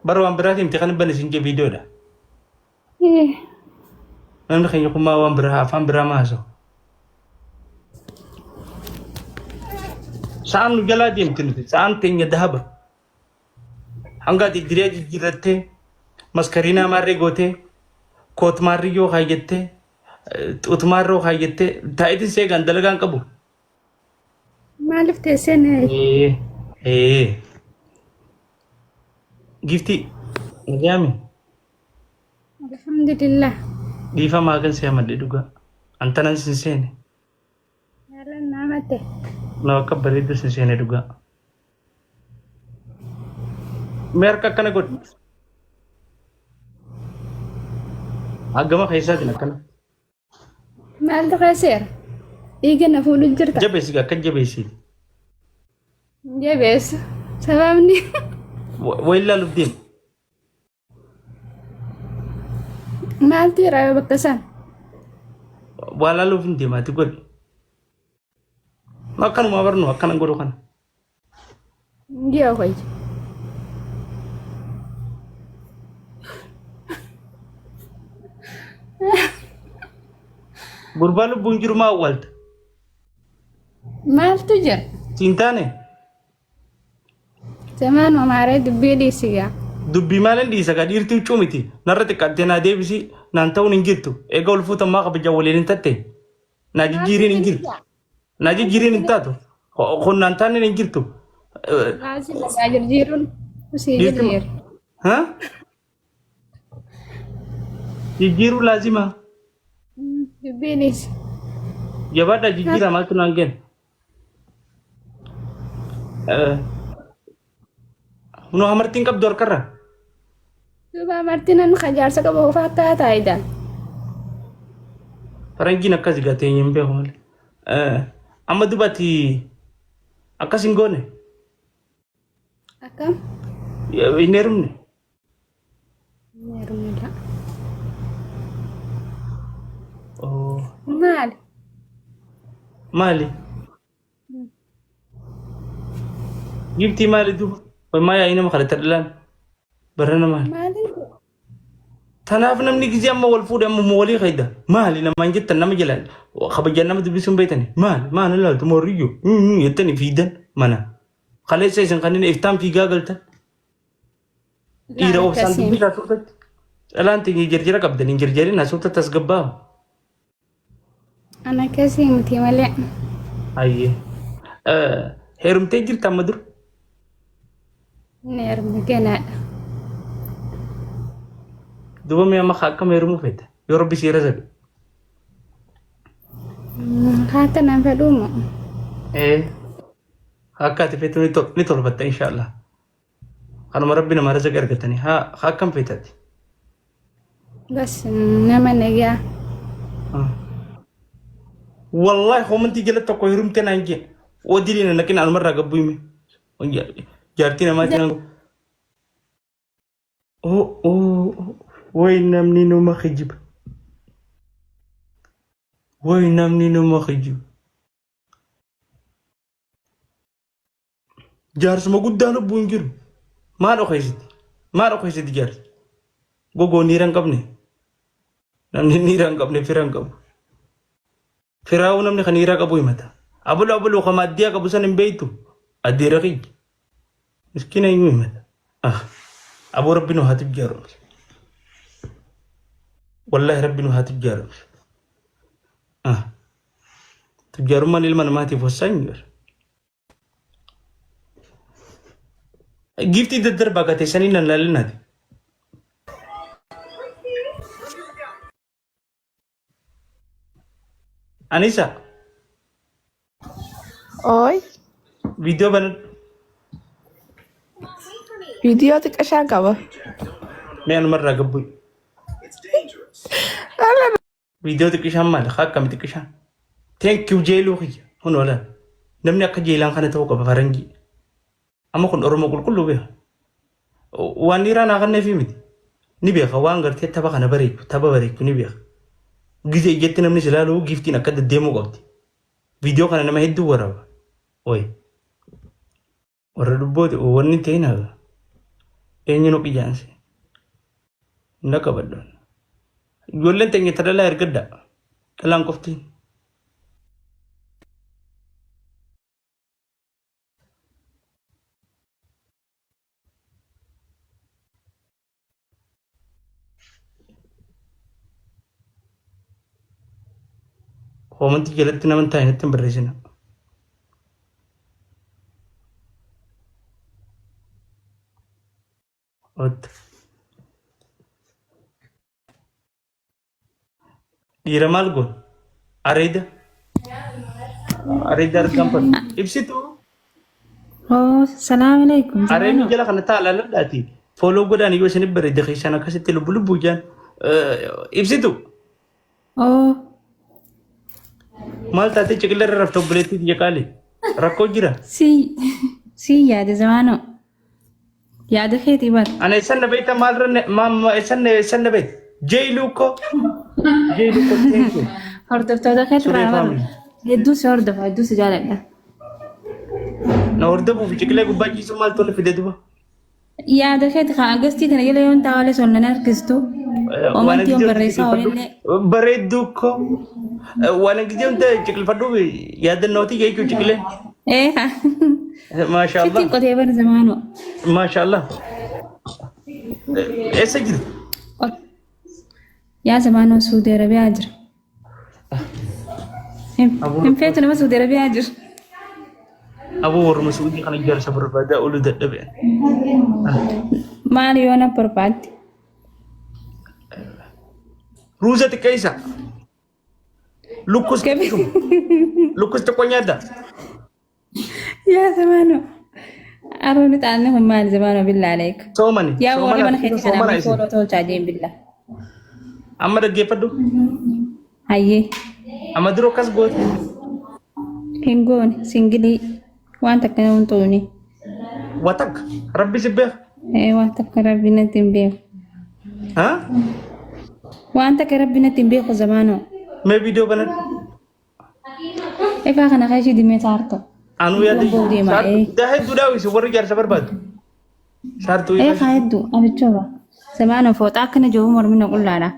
Bara waan biraatii miti kan bane siin jee viidiyoodha. Namni keenya kun maa waan biraa afaan biraa maa haasa'u? Sa'aan nu jalaa deemti nuti. Sa'aan teenya dahaba. Hanga ati diriyaa jijjiirrattee maskariinaa maarree gootee koot maarriyyoo kaayyattee xuut maarroo kaayyattee taa'itiin seegaan dalagaan qabu. Maaliif teessee na Ee, ee. Giftii nagayaami Alhamdulillah. dhiifamaa kan si hamadhe dhugaa. Antanan sin seene. Yaalan naamate. Na akka bareeddu sin seene dhugaa. Mee harka akkana godhi. Hagama keessaatiin akkana. Maaltu keesseera? Dhiiga na fuudhu jirta. Jabeessi akka jabeessi. Jabeessu. Sababni Wayi ilaaluuf deema. Maaltu jira yoo bakka san? Waa laaluuf hin deema ati godhi. Akkanuma barnu akkana godhu kana. Ji'a hoyi. Gurbaa lubbuun jiru maa awwaalta? Maaltu jira? Siin taane? Zamaan amaaree dubbii dhiisi gaa. Dubbii maalin dhiisa gaa dhiirti huccuu miti. Narra xiqqaattee naa deebisi naan ta'uun hin jirtu. Eega ol fuutan maa kabajaa waliin hin tatte. Naa jijjiiriin hin jirtu. Naa jijjiiriin hin taatu. Kun naan taaneen hin jirtu. Baasii lagaa jirjiiruun sii Dhiirti jirjiira. Ha? Jijjiiruu laazima. Dubbii dhiisi. Jabaadhaa jijjiiraa maaltu naan kenna. Kunoo hamartiin qabdu harkarra. Duuba amartiin namni kan jaarsa qabu of akka taa'idha. Faranjiin akkas gatee hin beeku malee. Amma dubati akkas hin goone. Akkam? Hin heerumne. Hin heerumne. Oh, Maali? Maali? Giftii maali duuba? Maa yaa'ii nama kadhata dhalaan? Barana maali? Maali? Tanaaf namni gizee amma wal fuudhe amma walii qayda. Maali namaan jettan nama jalaan kabajaan nama dubbisuun beektani. Maali maali laaltu morriyyoo jettani fiidan mana. Kaleessa isin kanneen iftaan fiigaa galtan. Dhiira obsaan Akkasii. dubbisaa suutatti. Dhalaan teenya jarjara qabdan hin jarjarin suuta tasgabbaa'u. Ana akkasii miti malee. Hayyee. Heerumtee jirta amma dura? Inni heerume ganaadha. Duuba mee amma akkam heerumuu feeta? Yoo rabbi si razaqe. Haata nan fedhuu moo? Ee. Akka ati feetu ni tolfatta inshaallah. Kanuma rabbi nama razaqe argatanii haa akkam feetati? Bas nama nagaa. Wallahi homantii jala tokko hirumte naan jee. Wadili na naqin anumarraa gabbuu hime. Jaartii namaatii naan. Oh oh way namni numa kijiba. Way namni numa kijiba. Jaarsuma guddaa lubbuun jiru. Maa dhokeessiti? Maa dhokeessiti jaarsi? Gogoo niira hin qabne. Namni niira hin qabne fira hin qabu. Firaa'uu namni kan niira qabu himata. Abulu abulu kan maaddiyaa qabu san hin beektu. Addeera kiyya. Miskiina eenyu himata? Ah. Aboo rabbi nu haa tujjaaromsu. Wallaahi rabbi nu haa tujjaaromsu. Ah. Tujjaarummaan ilma namaatiif wassaanyi bara. Giiftii daddarbaa gateessanii nan laalinaati. Anisa Ooy, viidiyoo banadhu. viidiyoo xiqqashaan qaba. Mee anumarraa gabbu'i. Dhala Viidiyoo xiqqishaan maali? Haa akkami xiqqishaan? Thank you jeeluu kiyya. Kun oolan. Namni akka jeelaan kana ta'uu qaba faranjii. Amma kun Oromoo qulqulluu beeka. Waan dhiiraa naa kanneefi miti. Ni beeka waan gartee tapha kana bareechu tapha bareechu ni beeka. Gizee ijatti namni si ilaalu giftiin akka deddeemuu qabdi. Viidiyoo kana nama hedduu waraaba. Oyi. Warra dubbooti wanni ta'in haga. Eenyu nu qijaanse? Hin dhaqqabadhu. Ijoolleen teenya ta dhalaa ergadda. Dhalaan qoftiin. Koomantii jalatti nama hin taane natti hin barreessina. Otta. Dhiira maal goon? Areeda. Areeda argaan fadhu. Ibsituu. Oh, salaam alaikum. Areedni Zamaanoo. jala kana ta'a laaladhaati. Fooloo godhaan yoo isin bareedde keessaan akkasitti lubbu lubbuu jaan. Ibsitu. Oh, Maal taatee ciqillee irra rafte obboleettii tiyya qaali? Rakkoo jira. si si yaade zamaanoo. Yaada keetii bar. Ana eessan na beekta maalirra eessan eessan na beekta? Jeeluu koo. Jeeluu koo thank you. Hordoftoota keetii Suree irraa bar. family. Hedduu si hordofa, hedduu si jaaladha. Na hordofuuf ciqilee gubbaa ciisuu maal tola fide duba? Yaada keeti kan agastii kana jala yoon taa'ale son nan harkistu. Waan Omantii yoon gisee barreessaa oolillee. Bareedduu koo. Waan gisee hunda ciqilfadhuuf yaadannootii jechuu ciqilee. Ee haa. Maashaallah. Sittiin qotee bar zamaanoo. Maashaallah. Eessa jirtu? Yaa zamaanoo Suudi Arabiyaa jira. Hin feetu nama Suudi Arabiyaa jiru. Aboo warruma Suudii kana ijaarsa barbaadaa ooluu dadhabe. Maali yoo na barbaadde? Ruuza xiqqeessa. Lukkus lukkus xiqqoo nyaadda. Yaa zamaanoo. Arroonni xaanni kun maali zamaanoo billaa aleek. Soomani. Yaa warri mana keetii kana Soomana amma isin. fooloo tolchaa jeen billaa. Amma dhaggeeffadhu. Hayyee. Amma dura akkas goote. Hin goone singilii waan takka nama hin xuune. Watak. Rabbi si beeka. Ee waan takka rabbi natti hin beeku. Ha? Waan takka rabbi natti hin beeku zamaanoo. Mee viidiyoo banadhu. Ifaa kana keessa dimee saarto. Anuu yaadde. Boo deema, ee. Daa hedduu daawwisi warri jaarsa barbaadu. Saartuu Ee kaa hedduu abichooba. Zamaanoo fooxaa akkana jiru mormina qullaadha.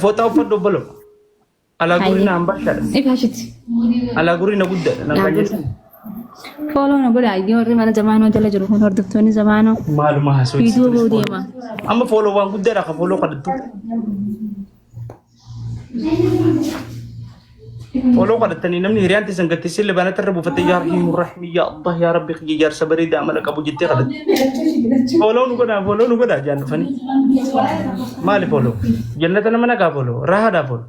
Fooxaa uffadhu obboloo. Alaa gurri na hambashaadha. Ifaa shiti. Alaa gurri na guddaadha. Na qajeelcha. Fooloo na godha ayyee warri mana zamaanoo jala jiru kun hordoftoonni zamaanoo. Maaluma haasoo Viidiyoo boo deema. Amma fooloo waan guddaadha ka fooloo kadhattu. Fooloo kadhattanii namni hiriyaan teessan gattee sille banata irra buufatte yaa rahiimu rahmi yaa Allah yaa rabbi kiyya jaarsa bareedaa amala qabu jettee kadhatte. Fooloo nu godhaa fooloo nu godhaa jaan dhufanii. Maali fooloo? Jannata nama naqaa fooloo? Rahaadhaa fooloo?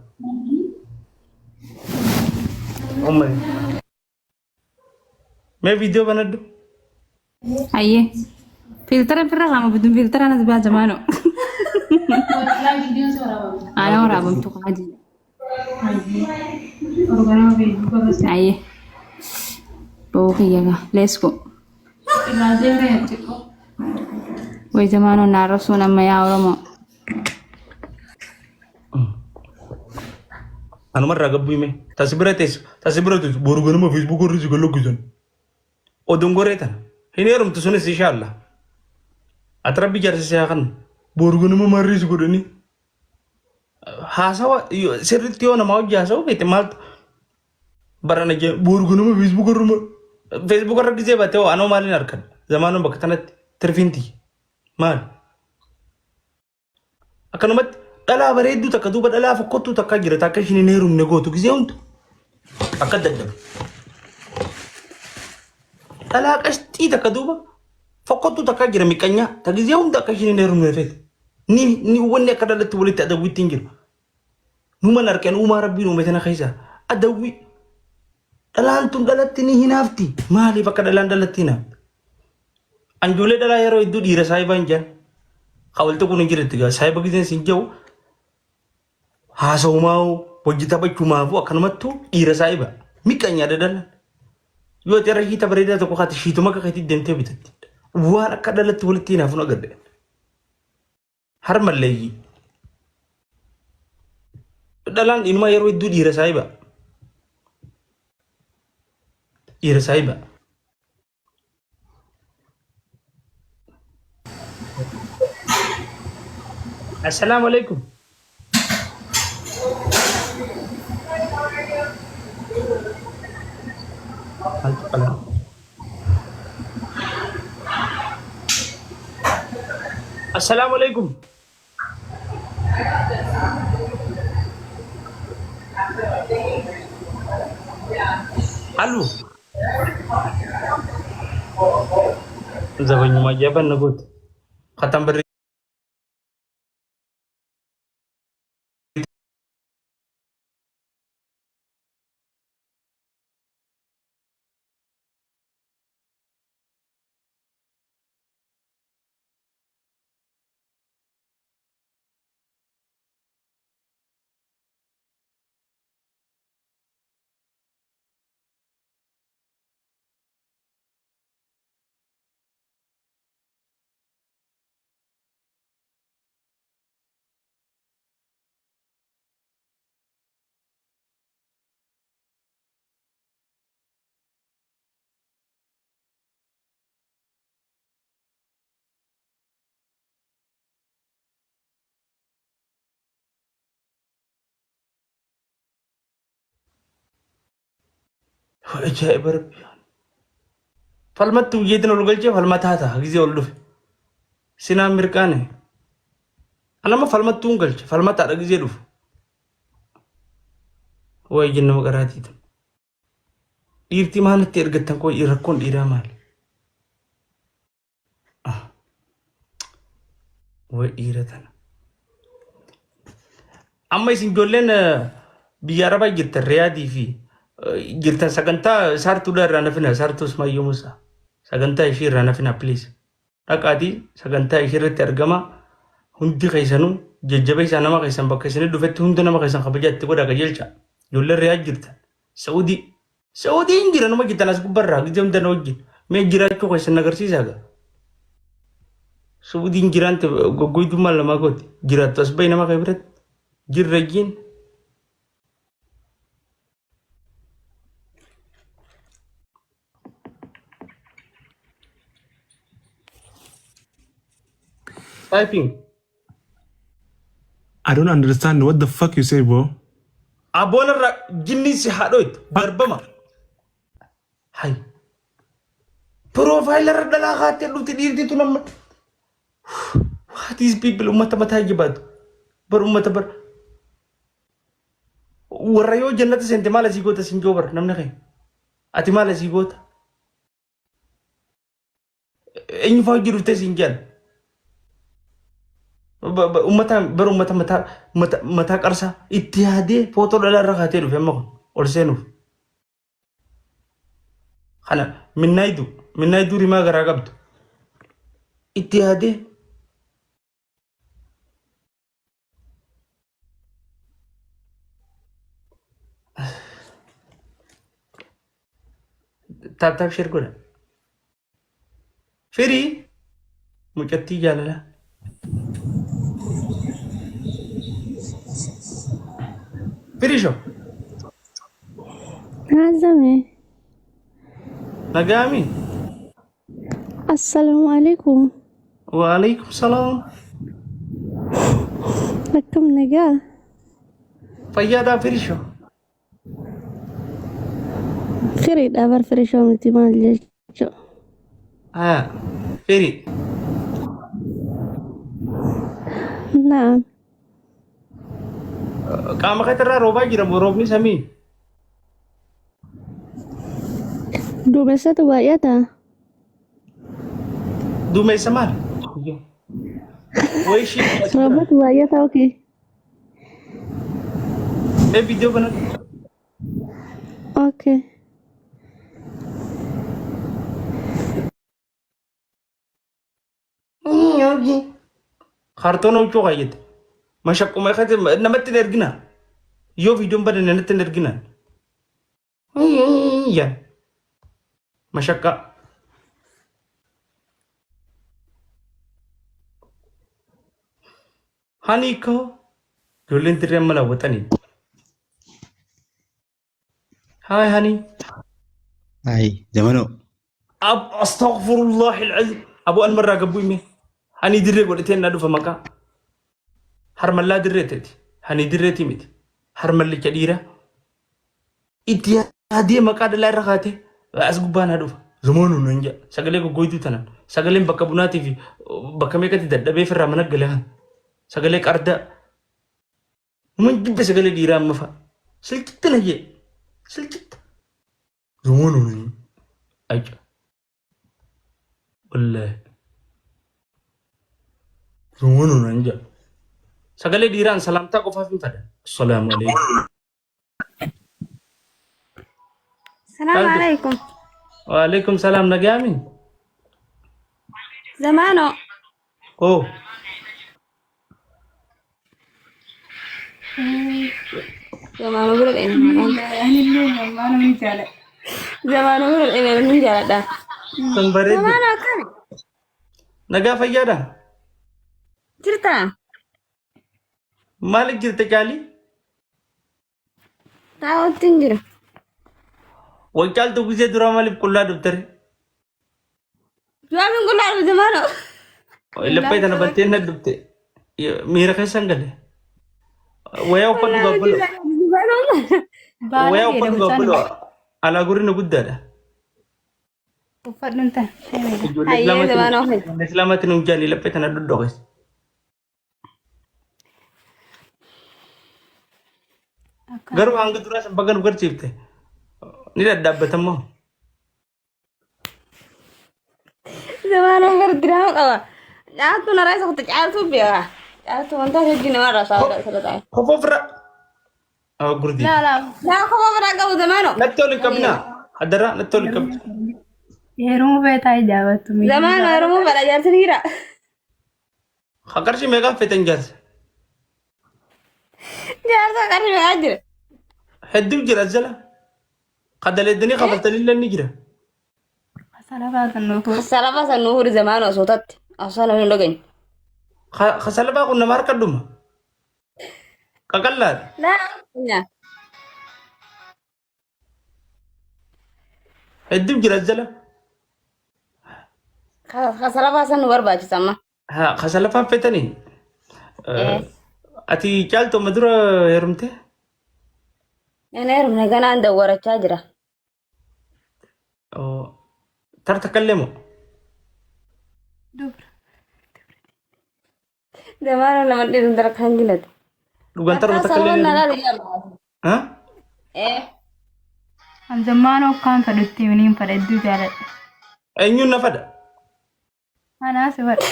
Ummani. Mee viidiyoo banadhu. Ayyee. Filtara firra kaama bidun filtara nas baa jamaano. Ana waraabamtu kaajii. Ayyee. Boo kiyya gaa. Let's go. Way jamaano naa rabsuun amma yaa Oromoo. Anumarraa gabbuu hime. Tasi bira teessu. Tasi bira teessu. Boru ganama Facebook irra si galakkisan. Odongoree tana. Hin heerumtu sunis inshallah. Ati rabbi jaarsa si haa kennu. Boru ganama maarree si godhanii. Haasawa sirriitti yoo namaa hojii haasawuu feete maaltu barana jee boru ganama Facebook irra Facebook irra gisee baatee hoo anoo maaliin argan zamaanoon bakka tanatti tirfiin tiyya maali? Akkanumatti dhalaa bareedduu takka duuba dhalaa fokkottuu takka jira takka ishiin hin heerumne gootu gisee hunda akka dadhabe. Dhalaa qashxii takka duuba fokkottuu takka jira miqqanyaa ta gisee hunda akka ishiin hin heerumne feete. Ni ni wanni akka dhalatti walitti adawwiitti hin jiru. Numan arqeen uumaa rabbiin uume tana keessa adawwii. Dhalaan tun dhalatti ni hinaafti. Maaliif akka dhalaan dhalatti hinaafti? Anjoolee dhalaa yeroo hedduu dhiira saayibaa hin jedhan. Hawalti kun hin jiretti gaa saayiba giseen sin jedhu haasawumaa hojii taphachumaafuu akkanumattuu dhiira saayiba. Miqqanyaa dadalan. Yoo ati irra hiita bareedaa tokko kaate shiituma akka keetii deemtee bitatti. Waan akka dhalatti walitti hinaafuun agarre. Harmalleeyyii. Dhalaan inumaa yeroo hedduu dhiira saayiba. Dhiira saayiba. Assalaamu alaikum. Maaltu qalama? Assalaamu alaikum. Allu. Zabanyuma jaban na goote. Khatam barri Ajaa'iba rabbi. Falmattu biyyeetiin ol galchee falmataa ta'a gizee ol dhufe. Sinaan mirqaane. Anama falmattuun galche falmataadha gizee dhufu. Wayi jennama qaraatiitu. Dhiirtii maalitti ergattan koo rakkoon dhiiraa maali? Way dhiira tana. Amma isin ijoolleen biyya Arabaa jirtan Riyaadii fi jirtan sagantaa saartuudha irraa nafina saartuu Ismaayyoo Musaa sagantaa ishii irraa nafina please. Dhaqaatii sagantaa ishii irratti argama hundi keessanuu jajjabeessaa nama keessan bakka isin dhufetti hunda nama keessan kabajaa itti godhaa qajeelcha. Ijoolleen Riyaad jirtan Saudii Saudii hin jira nama jirtan as gubbarraa gizee hunda na wajjin mee jiraachuu keessan agarsiisaa gaa. Saudiin jiraan goggoydummaa lamaa gooti jiraattu as bahi nama kee biratti jirra jiin. Typing. I don't understand what the fuck you say, bro. Abboon irra jinni si haa dhoytu darbama. Hay. Piroofaayila irra dhalaa kaattee dhufti dhiirti tun amma. What is people ummata mataa jabaatu. Bar ummata bar. Warra yoo jannata seente maal asii goota sin joo bar namni kee. Ati maal asii goota? Eenyu fa'aa hojii dhuftee siin jedhan. Ummata bara ummata mataa mataa mataa qarsaa itti yaadee footoo dhalaa irra kaatee dhufe amma kun ol seenuuf. Kana minnaayidu minnaayidu rimaa garaa qabdu. Itti yaadee Taap taap share godha. Firii mucattii jaalalaa. Firii shoo. Azame. Nagaami. Assalaamu alaikum. Waalaikum salaam. Akkam nagaa? Fayyaadhaa firishoo. Firiidha bar firishoo miti maal jechuu? Haa firii. Naam. Qaama keetirraa roobaa jira moo roobni samii? Duumessatu baay'ata. Duumessa maal? Wayi ishii Roobatu baay'ata okee. Mee viidiyoo kana Okay. Kaartoona huccuu kaayyate. Mashaqquma namatti hin ergina. Yoo viidiyoon badan namatti hin ergina. Yaa mashaqqaa. Hani koo ijoolleen dirree amma laawwatanii. Haay hani. Ay, zamanoo. Ab astaghfirullah alazim. Abu almarraa gabbuu hime. Hani dirree godhatee na dhufa maqaa. Harmallaa dirreeteeti. Hani dirreetii miti. Harmallicha dhiiraa. Itti yaadee maqaa dhalaa irra kaatee as gubbaa naa dhufa. Zamaanuu nan jedha. Sagalee goggoytuu tanaan. Sagaleen bakka bunaatii fi bakka meeqatti dadhabee firraa mana gale kana. Sagalee qardaa. Numan jibbe sagalee dhiiraa amma fa'a. Silchitti na jee. Silchitti. Zamaanuu nan jedha. Aja. Wallaahi. Zamaanuu nan jedha. Sagalee dhiiraan salaamtaa qofaaf hin fedhan. Assalaamu alaikum. Salaam Caaltu. alaikum. Waalaikum salaam nagaami. Zamaano. Oh. Zamaanoo bira dheena. Anillee zamaanoo ni jaaladha. Zamaanoo bira dheena ni jaaladha. Kan bareeddu. Zamaanoo akkami? Nagaa fayyaadha. Jirtaa? Maaliif jirta caalii? Taa'utti hin jiru. Wal caaltu gisee duraa maaliif qullaa dhuftare? Du'aa min qullaa dhufte maaloo? Laphee tana bantee na dhufte. Miira keessa hin gale. Wayaa uffadhu gabbalo. Wayaa uffadhu gabbalo. Alaa gurri na guddaadha. Uffadhu tan. Ijoollee Hayyee Islaamaatiin zamanoo hin. ijoollee Islaamaatiin hin jaalli laphee tana dhodhoqes. Garuu hanga duraa san baga nu garsiifte. Ni dhadhaabbatammoo. Zamanoo gara diraama qaba. Caaltuu naraa isa kutte caaltuu beeka. Caaltuu wanta hojii namarraa saawwadha sirra taa'e. Kofa ofirra. Ah, gurdi. Laa laa. Laa kofa biraa qabu zamanoo. Natti ol hin qabinaa. Hadara natti ol hin qabinaa. Heerumuu feetaa ijaabattu. Zamanoo heerumuu fedha jaarsi dhiira. Ha qarshii meeqaan feetan jaarsa? Jaarsa qarshii meeqaa jira? Hedduu jira as jala. Ka daleeddanii kafaltanillee ni jira. Salafaa kan nuuf. Salafaa san nuu fuudhi zamaanoo suutatti. Osoo namni hin dhageenye. Ka salafaa kun nama harka dhuma. Qaqallaadha. Laa. Hedduu jira as jala. Ka salafaa san nu barbaachisa amma. Haa, ka salafaan feetanii. Ati caaltu amma dura heerumte? Inni heerumne ganaan dawwarachaa jira. Tarta kallee moo? Dubra. Zamaanoo nama dhiiru dara kan jilate. Dhugaan tarma takka Sababa illee. na laala jedhama. Haa? Eh. An zammaanoo akkaan fedhutti niin fedha hedduu jaaladha. Eenyuun na fadha? Anaa si fedha.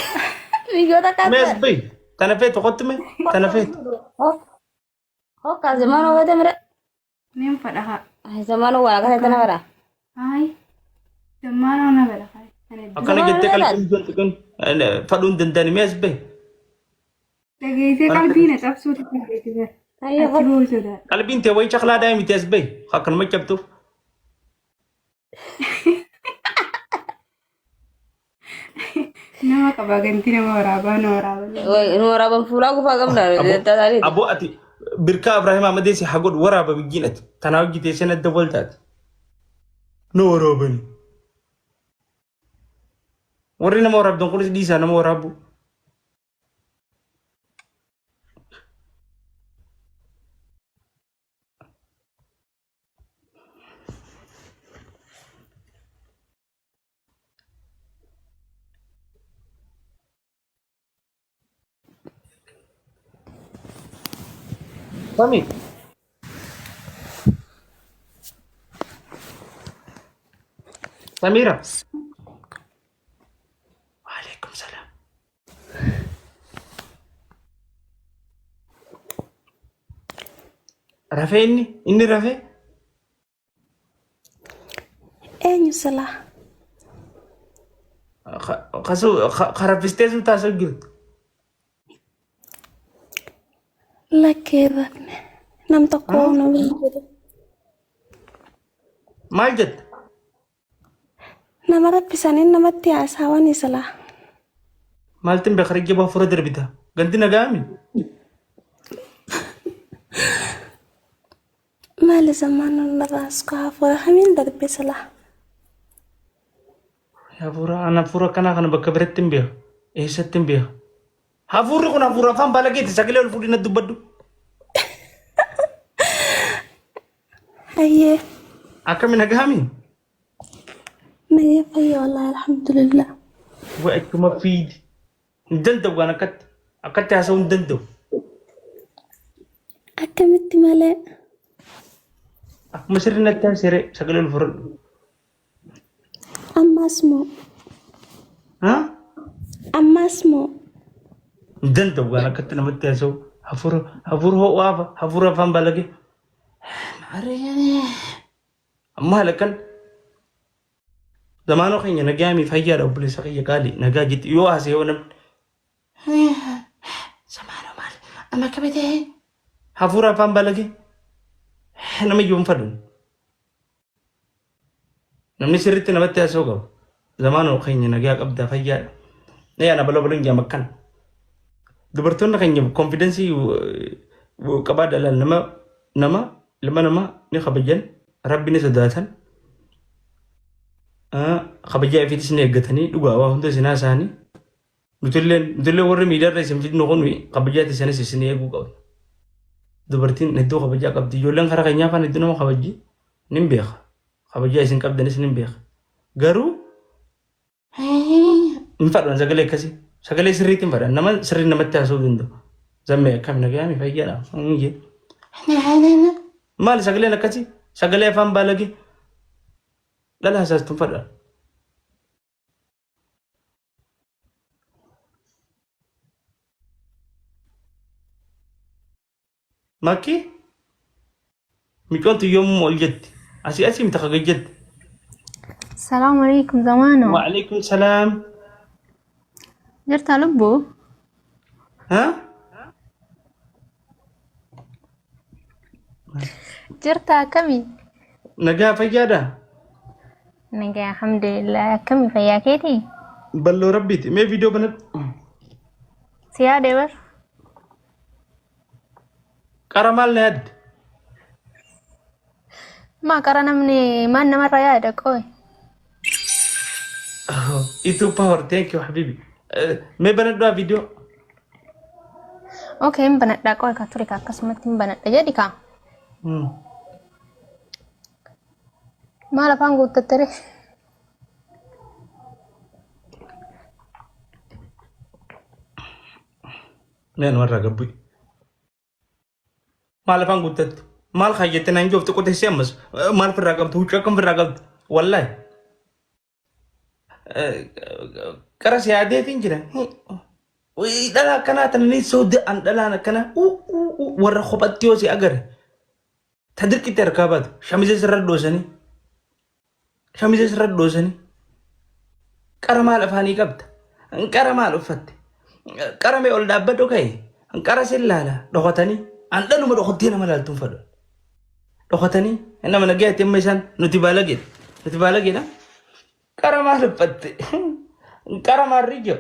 Biyyoota Mee as kaasa. bahi. Tana feetu kottu mee? Tana feetu. Hokkaa zamaanoo wata mire. Niin fedha haa. Zamaanoo waa akkasii tana fedha. Hayi. Zammaanoo na fedha haa. Ani hedduu. Akkana jettee qalbiin ijoolli kun fadhuu hin danda'ani mee as bahi. Dhageessee qalbii na cabsuutu dhageessi bara. Ayyoo Achi ba'uu sodaadha. Qalbiin tee wayii caklaa daa'im miti as bahi. Akkanuma cabtuuf. Nama qaba ganti nama waraabaa na waraabaa. Nu waraaban fuulaa gufaa qabna. Aboo ati birkaa Ibraahim Ahmadee si haa godhu waraaba biyyiin ati. Tanaa hojii teessee nadda waltaati. Na waraabani. Warri nama waraabdan kunis dhiisaa nama waraabu. Sami. Samira. Waalaikum salaam. Rafee inni inni rafee. Eenyu silaa? Ka raffistee sun taasisa jirtu. Lakkee rafne. Nam tokko na bira jiru. Maal jette? Nama raffisanii namatti haasawanii silaa. Maaltiin beekara jabaa fura darbita? Ganti nagaami? Maali zamaanoon narraas koo hafuura kamiin darbe silaa? Hafuura ana hafuura akkanaa kana bakka biratti hin beeku. Eessatti hin beeku. Hafuurri kun hafuura afaan baalageeti sagalee ol fuudhii na dubbadhu. Hayyee. Akkami nagaami? Nagee fayya wallaahi alhamdulillah. Way achuma fiidi. Hin danda'u waan akkatti. Akkatti haasa'uu hin danda'u. Akkamitti malee? Akkuma sirri natti haasa'e sagalee ol fudhadhu. Ammas moo? Haa? Ammas moo? Hin danda'u waan akkatti namatti haasa'u. Hafuura hafuura ho'aa hafuura afaan balagee. Amma haala kan zamaanoo keenya nagaa mi fayyaadha obboleessa kiyya qaali nagaa jetti yoo haasa'e yoo namni. Zamaanoo maal amma akkamitti hafuura afaan balagee nama iyyuu hin fadhu. Namni sirriitti namatti haasa'uu qaba. Zamaanoo keenya nagaa qabdaa fayyaadha. Yaa na baloo baloo hin jaam akkana. Dubartoonni keenya konfidensii qabaadha laal nama nama ilma namaa ni kabajan rabbi ni sodaatan kabajaa ifiitis ni eeggatanii dhugaa waa hunda isin haasa'anii nutillee nutillee warri miidiyaarra isin fidnu kun kabajaa isanis isin eeguu qabna. Dubartiin hedduu kabajaa qabdi ijoolleen karaa keenyaa afaan hedduu nama kabajji nin beeka kabajaa isin qabdanis nin beeka garuu Hin fadhan sagalee akkasii. Sagalee sirriitti hin fadhan. Nama sirrii namatti haasa'uu danda'u. Zammee akkami nagayaami fayyaadha. Maali sagaleen akkasii? Sagalee afaan baalagee. Dhala hasaastu hin fadhan. Makki micoon tun yoomuma ol jetti. Asii asii miti kaga jetti. Salaamu alaikum zamaano. Waalaikum salaam. Jirta lubbuu? Ha? Jirta akkami? Nagaa fayyaadha. Nagaa alhamdulillah akkami fayyaa keetii? Balloo rabbiiti. Mee viidiyoo banadhu. Si yaade bar. Qara maal na yaadde? Maa qara namni maal namarra yaada qoy. Itu power thank you habibi. Mee banadhu viidiyoo. Okay hin banadha qoy ka ture ka akkasumatti hin banadha jedhi ka. Maal afaan guuttattere? Mee anumarraa gabbu'i. Maal afaan guuttattu? Maal kaayyette naan joofte qotessee ammas maal firraa qabdu huccuu akkam firraa qabdu wallaahi. Qara si yaadeetiin jira. Dhala akkanaa tana ni soodde an dhalaan akkanaa warra kophatti yoo si agare ta dirqitti harkaa baatu shamizee sirra dhoosanii Shamizee sirra dhoosanii. Qara maal afaanii qabda? Qara maal uffatte? Qara mee ol dhaabbadhu ka'e? Qara sin laala dhokatanii. An dhaluma dhokattee nama laaltuun fadhu. Dhokatanii nama nagayaatti amma isaan nuti baalageedha. Nuti baalageedha. Qara maal uffatte? Qara maal rijjo?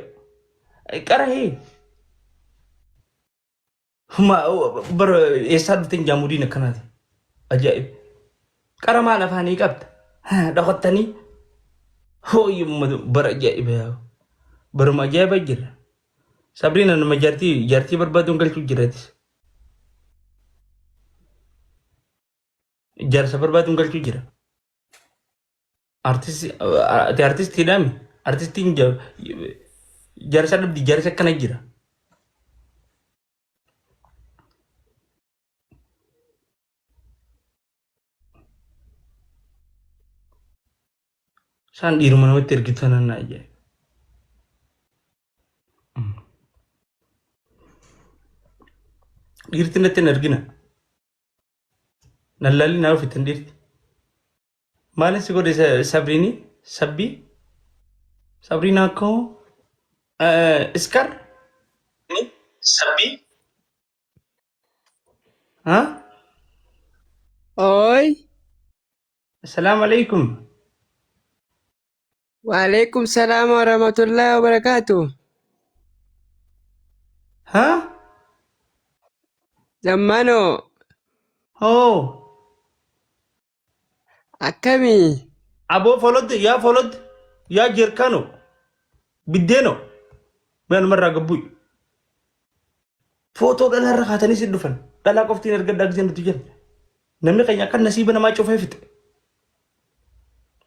Qara hee? Bara eessaa dhufteen jaamudiin akkanaati. Ajaa'ib. Qara maal afaanii qabda? Dhokattanii. Hooyi bara ajaa'iba yaa. Baruma ajaa'iba jira. Sabriina nama jaartii jaartii barbaaduun galchuu jiratis. Jaarsa barbaaduun galchuu jira. Artisti ati artistiidhaami? Artistiin jaarsa dhabdi jaarsa akkana jira. Isaan dhiiruma namatti ergitu tanan na ajaa'iba. Dhiirti natti hin ergina. Nallaalli naa ofitti hin dhiirti. Maalin si godhe Sabriini? Sabbii? Sabriina akkoo? Iskar? Sabbii? Ha? Oi, Assalaamu alaikum. waalaikum salaam wa rahmatullahi wa barakatuh. Ha? Zammano, Hoo? akkamii? Aboo folodde yaa folodde yaa jerkano biddeeno mee anumarraa gabbu'i. Footoo dhalaa irra kaatanii si dhufan. Dhalaa qoftiin ergadhaa gisee nuti jenna. Namni keenya akka nasiiba namaa cufee fixe.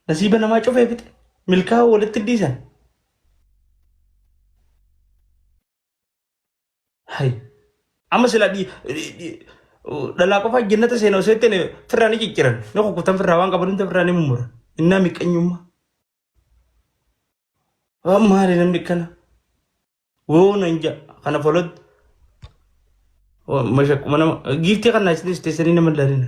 Nasiiba namaa cufee fixe. Milkaa'uu walitti dhiisan. Hay. Amma sila dhalaa qofaa jannata seena osoo ittiin firraa ni cicciran. Ni kukkutan firraa waan qaban hunda firraa ni mummuran. Innaa miqqanyummaa. Waan maali namni akkana? Woo nan ja'a. Kana folot. Mashaqquma nama. Giiftii kana isinis teessanii nama ilaalina.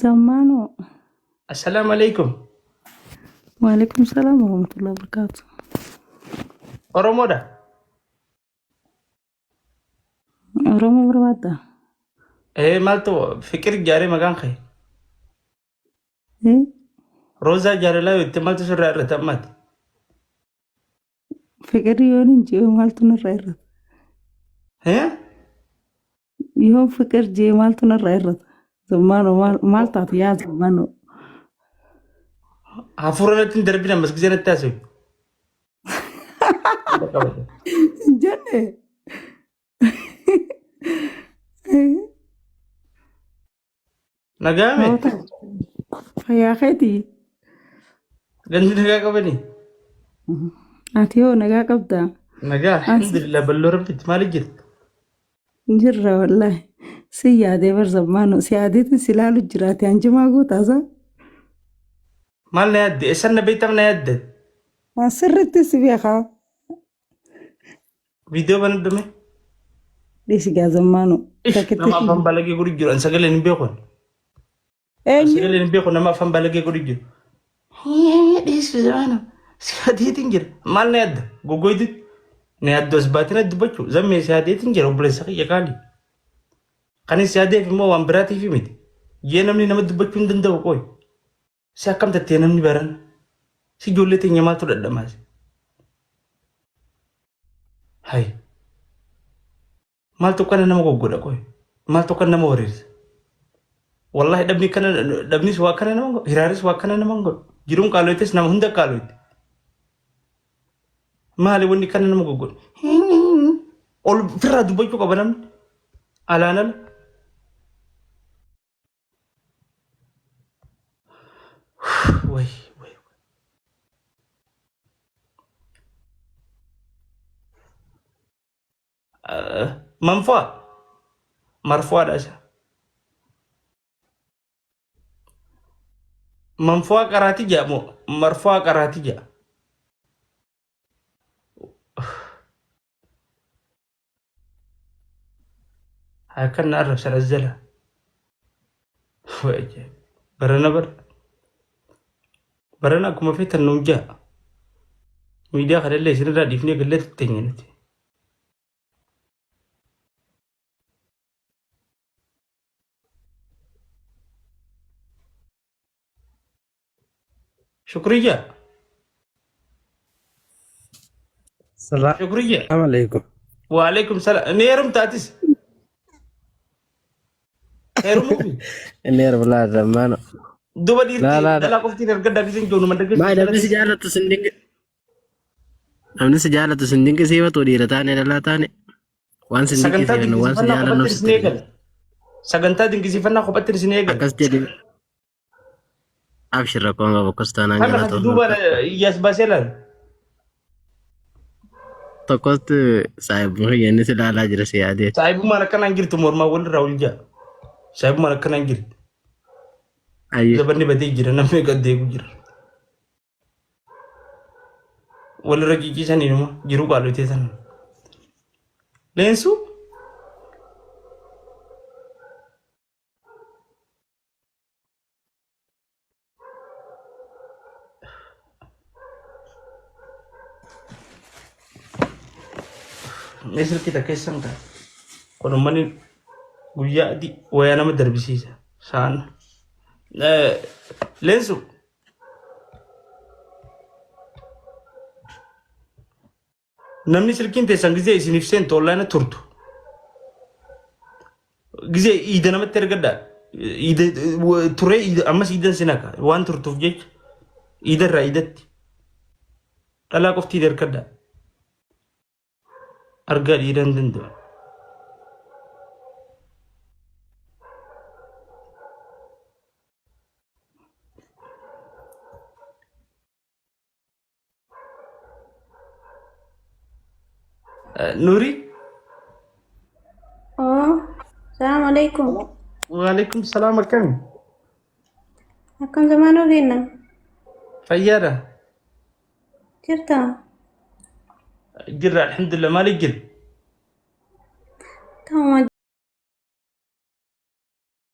Zammaanoo. Assalaamu alaikum. Waalaikum salaam warahmatullahi wabarakatuh. Oromoodha. Oromoo barbaadda? Ee maaltu fiqir jaaree maqaan kee? Eh? Roozaa jaalalaa yoo itti maaltu sirraa irratti ammaati? Fiqirri yoon hin ji'e maaltu narraa irrata? Eh? Yoon fiqir ji'e maaltu narraa irrata? Zammaanoo maal maal taate yaa zammaanoo? Hafuura natti hin darbin ammas gisee natti haasa'u. Hin jenne. Nagaame Hoota. Fayyaa keetii. gandi nagaa qabani. Ati hoo nagaa qabdaa? Nagaa alhamdulillah balloo rabbitti maali jirta? Jirra wallaahi. Si yaadee bar zammaanoo si yaadeetiin si ilaalu jiraate hanjimaa guutaasa. Maal na yaadde? Eessan na beektam na yaadde? Sirriitti si beekaa. Viidiyoo banadhu mee. Dhiisi gaa zammaanoo. Ish, Takkitti nama afaan balagee godhu jiru. An sagaleen hin beeku. An Eenyu? sagaleen hin beeku nama afaan balagee godhu jiru. Dhiisi zammaanoo. Si yaadeetiin jira. Maal na yaadda? Goggoytu na yaaddu as baatee na dubbachuu. Zammee si yaadeetiin jira obboleessa kiyya qaali. Kan si yaadeef immoo waan biraatiif miti. Jee namni nama dubbachuu hin danda'u qoy. Si akkam tattee namni baran? Si ijoollee teenya maaltu dhadhamaase? Hay. Maaltu kana nama goggodha qoy? Maaltu kana nama wareersa? Wallahi dhabni kana dhabnis waa kana nama godhu hiraaris waa kana nama godhu. Jiruun qaaloites nama hunda qaaloitte. Maali wanni kana nama goggodhu? Ol firraa dubbachuu qaba namni. Alaan ala. Way way. Manfaa marfuwaadha isa. Manfuwaa qaraati jedha moo marfuwaa qaraati jedha. Akkan na arrabsan as jala. Way ajaa'ib. Barana bara. Barana akkuma feetan nuun ja'a. Miidiyaa kanallee isinirraa dhiifnee gallee teenya nuti. Shukriyya. Salaam Shukriyya. alaikum. Waalaikum salaam. Ni heerumta atis? Heerumuufi? Inni heerumlaa zammaano. Duba Laa dhiirti laa laa. dhalaa qoftiin erga giseen joonu Maa namni mandaggeessu si jaallatu sin dinqi namni si jaallatu sin dinqisiifatu dhiira taane dhalaa taane waan sin Sagantaa dinqisiifannu waan si dinqisiifannaa jaallannuuf kophatti sitti isin eegala. Sagantaa dinqisiifannaa kophatti isin eegala. Akkas jedhi abshir rakkoon qabu akkas taanaan Kami hati galatoon duuba iyyaas baasee laal. Tokkotti saahibuma kiyya innis ilaalaa jira si yaadee. Saahibummaan akkanaan jirtu mormaa walirraa ol ja'a. Saahibummaan akkanaan jirtu. Ayyee. Zabanni badee jira namni gad deemu jira. Walirra ciciisanii numa jiruu qaalotee sana. Leensuu Mee silkii takka eessan kaa? Kun uummanni guyyaa adii wayaa nama darbisiisa. Saan. Leensu. Namni silkiin teessan gizee isiniif seentu onlaayina turtu. Gizee iida namatti ergadhaa. Iida turee ammas iidan sin haqa waan turtuuf jecha iidarraa iidatti dhalaa qofti iida harkadha. Argaa dhiiraa hin danda'u. Nuuri. Oo, salaamu alaikum. Waalaikum salaam akkami? Akkam zamaanoo kenna? Fayyaadha. Jirta? Jirra alhamdulillah maaliif jira? Ta'uma.